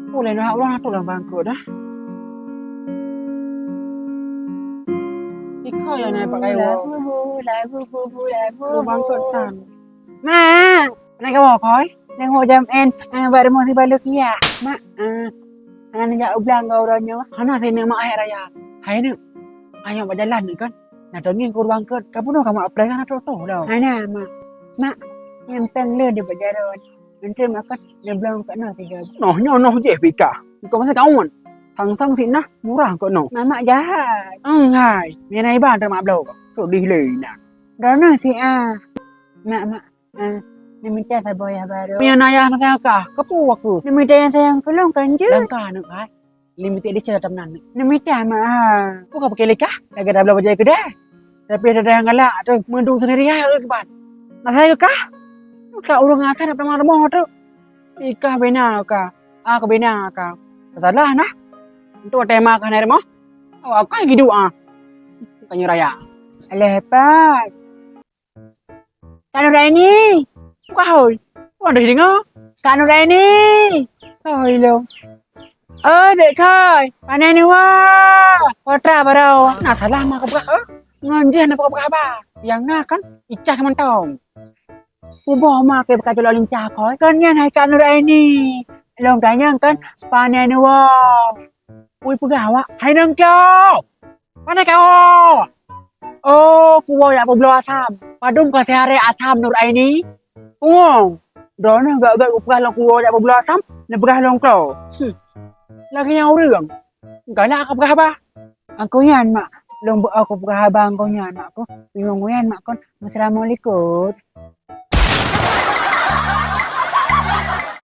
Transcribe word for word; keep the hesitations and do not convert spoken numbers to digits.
Boleh dah, ulang tu lah bangkrut dah. Ikau yang naik pakai wak. Lagu bu, lagu bu, bu, lagu bu. Bangkrut tan. Mak, naik ke bawah koi? Naik bawah jam en, eh, buat rumah si balu kia. Mak, eh, hana nijak ublang kau uroe nyoe. Hana sini mak hai raya. Hai ni. Ayo bak jalan ni kan. Nah, dongeng kurang ke, kamu noh kamu apply kan atau tu lah. Hana, Mak. Mak, yang peng le di bak jalan. Nanti makan, dia bilang kat noh tiga. Noh, nyoh, noh je pika. Kau masa kawan. Sang-sang si nah, murah kau noh. Mamak jahat. Enghai, mina iban tu mak blok. Sedih le nak. Dona si ah. Mak, mak. Ah, ni minta saboh yah baru. Punya nayah nak kah? Kepu aku. Ni minta yang sayang kelong kan je. Langkah nak hai. Limited edition dah temenan ni. Neumita meu'ah. Bukan pakai lika, lagèe tabloe bajèe keudè. Tapi ada yang galak tu, meudong sendiri ai, eh, kiban. Nah, saya kah? Bukan ureueng asai nak pernah rumoh tu. Ikah bina kah? Ah, kah bina kah? Salah nah. Untuk tema kah nari moh? Oh, aku lagi dua. Bukannya raya. Alah, hebat. Kak Nuraini! Buka hôi! Bukan dah dengar? Kak Nuraini! Hôi lo. Oh, dek koi. Panen ni wah. Kotra baru. Nah, salah mah kebuka, eh? Ngon jih nak buka-buka haba. Yang na kan, icah mantong. Ubah mah ke buka jalan lincah koi. Kan nyan hai Kak Nuraini. Long tanyang kan, panen ni wah. Ui, peugah awak, "Hai nangka! Pane kau?" "Oh, kuwoe jak peubloe asam. Padum ka siharek asam Nuraini?" "Kuwoe, droeneuh gak-gak kupeugah lom kuwoe jak peubloe asam, neupeugah lom klo." Hmm. Lagèe nyang ureueng. Galak ka peugah bah. Angkau nyan, Mak. Lôn beu aku peugah haba angkau nyan, Mak ku. Bingung nyan, Mak kon. Meusra meulikot.